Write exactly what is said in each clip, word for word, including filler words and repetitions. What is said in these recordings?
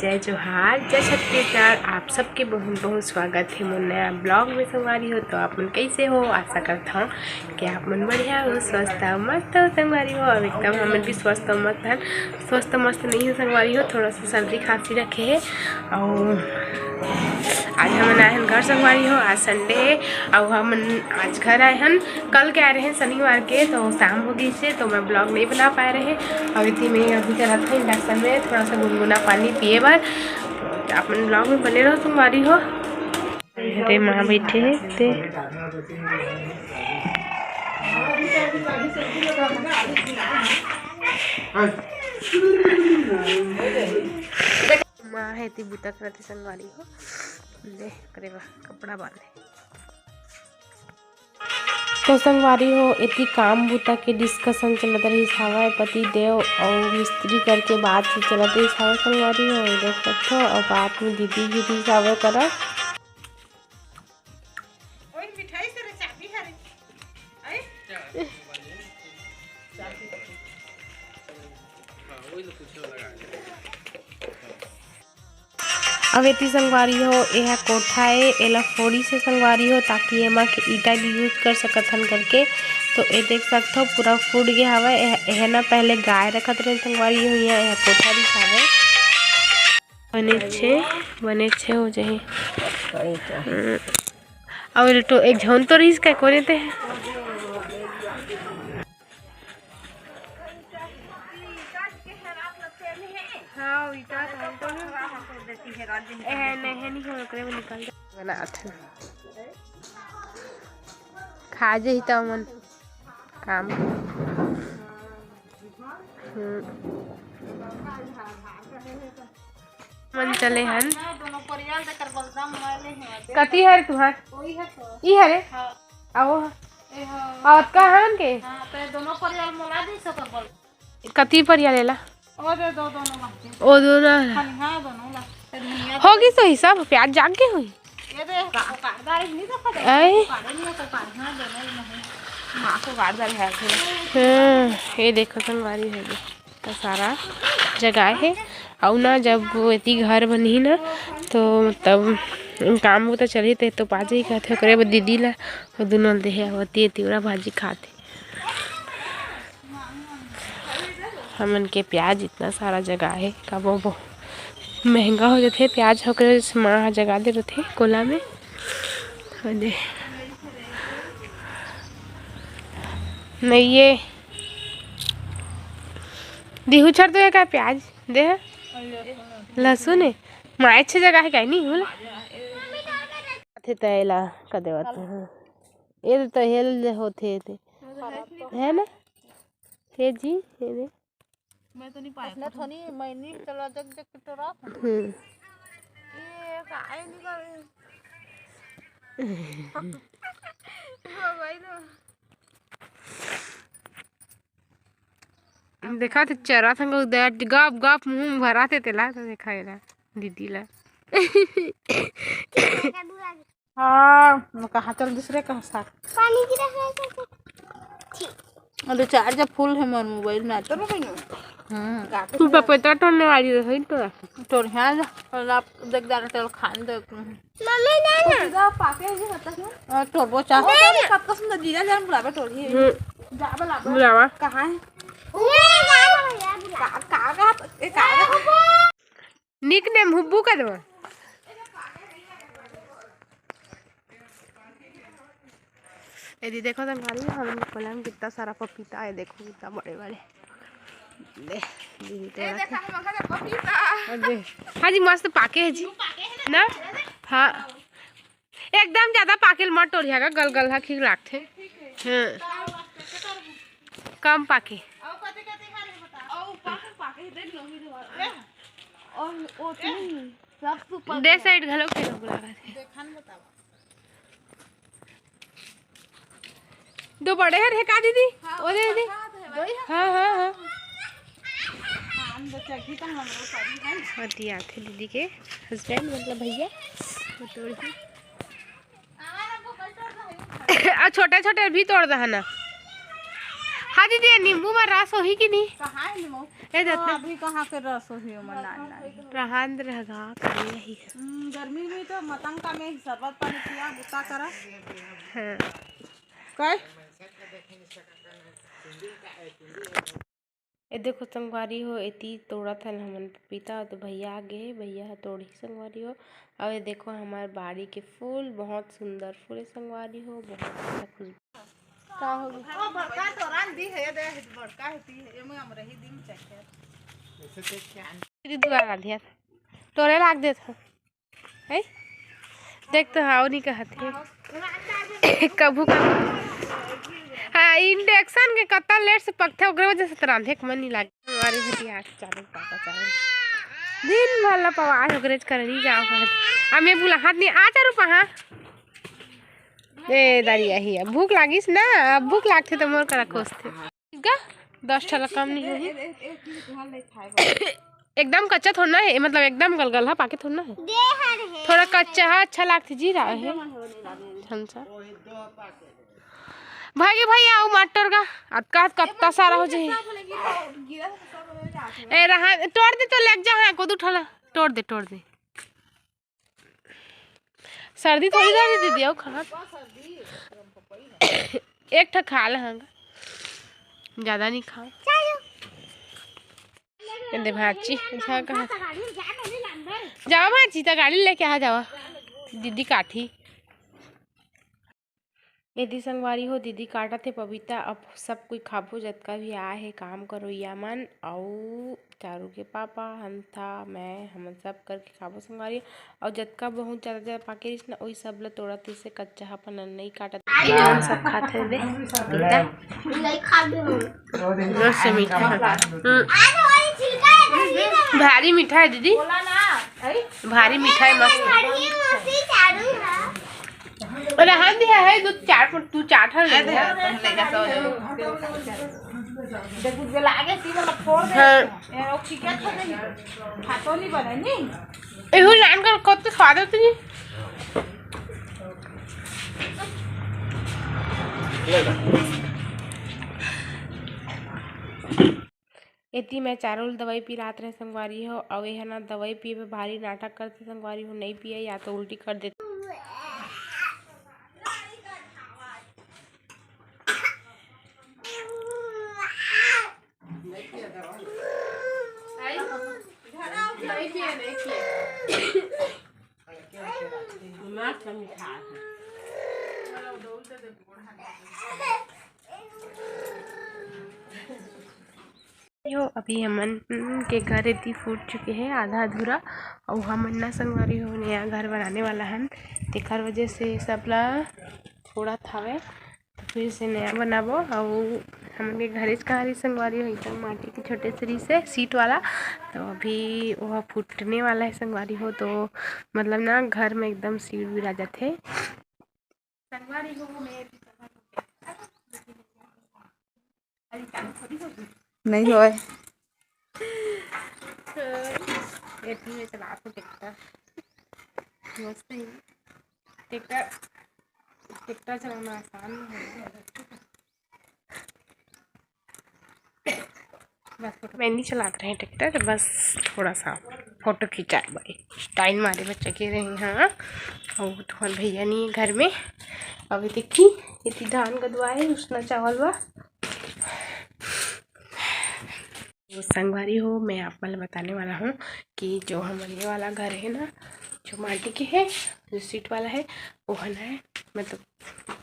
जय जोहार, जय छत्तीसगढ़। आप सबके बहुत बहुत स्वागत हे मोर नया ब्लॉग में। संगवारी हो, तो आप मन कैसे हो? आशा करता हूँ कि आप मन बढ़िया हो, स्वस्थ हो, मस्त हो संगवारी हो। अब एकदम हमन भी स्वस्थ हो, मस्त हन। स्वस्थ मस्त नहीं हो संगवारी हो, थोड़ा सा सर्दी खांसी रखे हे। और आज हमन आए हन घर संगवारी हो, आज संडे हे। और हमन आज घर आए हन, कल के आए रहे शनिवार के, तो शाम हो गई से, तो मैं ब्लॉग नहीं बना पाए रहे। और इतनी में अभी चलत है इंडक्शन में थोड़ा सा गुनगुना पानी पिए बर। तो आप मन ब्लॉग में बने रहो संगवारी हो। ते माँ बैठे हे ते। माँ हे ती बुता करत हे संगवारी हो। दे करे बा कपड़ा बांधे। तो संगवारी हो, एती काम बुता के डिस्कशन चलत रहिस हावय, पति देव अउ मिस्त्री करके बात चीत चलत रहिस हावय संगवारी हो, देख सकथो। अउ बात में दीदी भी रहिस हावय करा। ओए मिठाई से रे चाबी हरे। आई? अब एती संगवारी हो, एहा कोठा ए, एला फोड़ी से संगवारी हो, ताकि एमा के ईटा भी यूज कर सकत हन करके। तो ए देख सकथव, पूरा फूट गे हवय। एह-, एहे ना पहले गाय रखत रहे संगवारी हो, इहाँ एहा कोठा दिखावे। बने छे, बने छे हो जाही। हम्म। अउ एल तो एक झन तो रहिस का कोने ते? हाँ, ईटा तो हम तो नहीं। एहे, नहीं, नहीं, ओकरे में निकल जा। बनात हन। खा जही त मन काम। हम्म। मन चले हन। दोनों परियाल देकर बलदाम वाले हैं। कति हर तुहार? वही है तो। ई हरे? हाँ। आओ। ए हाँ। अउ अतका हन के? हाँ, तो ये दोनों परियाल मोला दी सकर बल। कति परियाल एला? ओ दे दो दोनों बाटे। ओ दो ना। खाली हाँ दोनों ला। ते धनिया हो गई तो हिसाब प्याज जाग के हुई। ये दे, वो काटदार नहीं तो पता। ऐ? काटे नहीं तो काट, हाँ, दोनों ही नहीं। माँ को काटदार है। हाँ, ये देखो संगवारी हो गई। त सारा जगह हे। अउ ना जब एती घर बनही ना, तो मतलब काम बुता चलही ते तो पाजी कहथे ओकरे बर दीदी ला, वो दुनो ल देहे आवती है तिवरा भाजी खाथे। हमन के प्याज इतना सारा जगह हे, का बोबो महंगा हो जाथे प्याज, ओकरे से माँ ह जगा दे रथे कोला में। अरे नहीं ये दिहू छर तो ये का प्याज दे लहसुन है। माय अच्छे जगह है काहे नहीं होला। थे तैला का देवत है। ये तो हेल होथे ते है ना। हे जी, हे दे। मैं तो नहीं पाया। इसने थोनी मैं नहीं चला जग जग के टोरा। हम्म। ये काहे नहीं कर। हाँ भाई ना। देखा थे चरा संग उदय गप गप मुंह में भरा थे तेला तो देखा एला दीदी ला। हाँ, मैं कहा चल दूसरे का साथ। पानी गिरा है तो। अरे चार जब फुल है मोर मोबाइल में आज। हम्म। तू पपीता तोड़ने वाली रही तो। तोड़ यहाँ जा, और आप देख जा रहे चल खान दे। मम्मी ना ना। सीधा पाके है जी मतलब ना। और तोड़बो चाह। ओ, तोड़ी कब कसम दीदा जान बुलावे तोड़ी। हम्म। जा बुलावे। बुलावा। कहाँ है? ले जा ना भैया, बुला। का, का, का, ए, का, का? निक नेम हुब्बू का देवा। ए दी देखो संगवारी, हमन के कोला में कितना सारा पपीता है, देखो कितना बड़े बड़े। ले, दीदी ए तोड़ा देखा था। हम घर पपीता। अरे, हाँ जी, मस्त पाके है जी। ना? हाँ। एकदम ज्यादा पाके ल मत टोरिया गा, गल गल हा ठीक लागथे। हाँ। कम पाके। दे साइड घलो के लोग लागत हे। दो बड़े हर हे का दीदी? हाँ, ओ दे दीदी। हाँ, हाँ, हाँ। अति आथे दीदी के हस्बैंड, मतलब भैया, वो तोड़ के। आ छोटे छोटे भी तोड़ दहा ना। हाँ दीदी, ये नींबू में रस होही कि नहीं? कहाँ है नींबू? ए, देख ना। अभी कहाँ के रस होही ओमा? ना, ना। रहन दे, रह गा, करे यही। हम्म, गर्मी में तो मतंग का में शरबत पानी पिया, गुस्सा करा। हाँ। काय? ए देखो संगवारी हो, एती तोड़त हन हमन पपीता, तो भैया आ गे हे, भैया ह तोड़ही संगवारी हो। अउ ये देखो हमार बाड़ी के फूल, बहुत सुंदर फूल हे संगवारी हो, बहुत अच्छा खुशबू। का हो गे? ओ बड़का तोरान दी हे, दे, बड़का हे ती, एमे हम रही दिन चक्कर। दीदी दुआ ला दिया, तोरे लाग देत ह। है? देख तो, हाँ, नहीं कहत हे। कभू कभू। हाँ, induction के कत्ता लेट से पकथे, ओकरे वजह से तो रांधे के मन नहीं लागे। हमारे भी आज चालू, पापा चालू। दिन भर ला पवाए, ओकरे च करनी जाओ कहत। अब मैं बुला हाथ नहीं, आ चारू पहा। ए, दारी आही, अब भूख लागिस ना, अब भूख लागथे तो मोर करा खोजथे। गा, दस ठा ला कम नहीं होही। एकदम कच्चा थोड़ा ना हे, मतलब एकदम गलगल हा, पाके थोड़ा ना हे। थोड़ा कच्चा हा, अच्छा लागथे जी रहा है। छन सा। भाई, भाई, आओ मास्टर का, अतका कत्ता सारा हो जाए। ए, रहा, तोड़ दे तो लग जा, हाँ, को दू ठा ला, तोड़ दे, तोड़ दे। सर्दी थोड़ी रही दीदी, अउ खा। एक ठा खा ले हंग, ज्यादा नहीं खा। ये दे भाची, जा कहा। जाओ भाची, तो गाड़ी लेके आ जाओ। दीदी काठी। एती संगवारी हो, दीदी काटत हे पपीता। अब सब कोई खाबो, जतका भी आए हे काम करोइया मन, अउ चारू के पापा, हंथा, मैं, हमन सब करके खाबो संगवारी। अउ जतका बहुत ज्यादा ज्यादा पाके रहिस ना, ओही सब ल तोड़त रहिस हे, कच्चा ह अपन नहीं काटत। हमन सब खात हे बे पपीता। बहुत से मीठा है। हम्म। भारी मीठा है दीदी, भारी मीठा है, मस्त। अरे हाँ दिया है, दू चार पर तू चाट है। देख, लागे ती वाला फोड़ दे। हाँ। ए, वो खिंचा छोड़ दे, भातो नहीं बने, नहीं? एहू लान कर कत स्वाद होती जी। एती मैं चारों ल दवाई पिलात रहे संगवारी हो, अउ एह ना दवाई पिए बर भारी नाटक करथे संगवारी हो, नहीं पिए या तो उल्टी कर देथे। यो, अभी हमन के घर एती फूट चुके हे आधा अधूरा, अउ हमन ना संगवारी हो नया घर बनाने वाला हन, तेखर वजह से सब ला छोड़त हावे। तो फिर से नया बनाबो। अउ हमन के घरेच कहारी संगवारी हो, एकदम माटी के छोटे से रहिस हे सीट वाला, तो अभी वो फूटने वाला है संगवारी हो। तो मतलब ना घर में एकदम सीट भी आ जाथे। संगवारी हो, मैं नहीं होय। एती में चलात हो ट्रैक्टर। मस्त ही। ट्रैक्टर, ट्रैक्टर चलाना आसान नहीं है। बस फोटो मैं नहीं चलात रहे ट्रैक्टर, बस थोड़ा सा फोटो खिंचाए बर, स्टाइल मारे बर चके रहे। हाँ, अउ तुम्हार भैया नहीं है घर में। अभी देखी, एती धान गदवाए, उसना चावल बा। तो संगवारी हो, मैं आप मन ल बताने वाला हूँ कि जो हमर ये वाला घर है ना, जो माटी के है, जो सीट वाला है, वो है ना, मतलब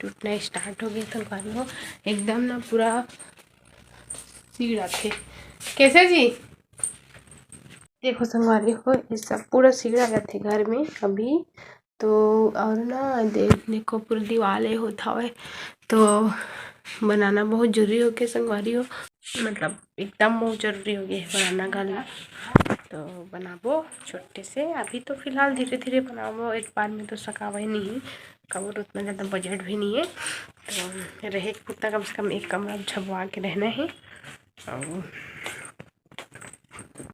टूटना स्टार्ट हो गया संगवारी हो, एकदम ना पूरा सिगड़ाथे। कैसे जी? देखो संगवारी हो, ये सब पूरा सिगड़ा जाथे घर में अभी। तो और ना दे-, देखो पूरा दीवाल ए होत हवे, तो बनाना बहुत जरूरी हो के संगवारी हो, मतलब एकदम बहुत जरूरी हो गया है बनाना घर ला। तो बनाबो छोटे से, अभी तो फिलहाल धीरे धीरे बनाबो, एक बार में तो सकावे नहीं, काबर उतना ज़्यादा बजट भी नहीं है। तो रहे के पुरता कम से कम एक कमरा झबवा के रहना है। अउ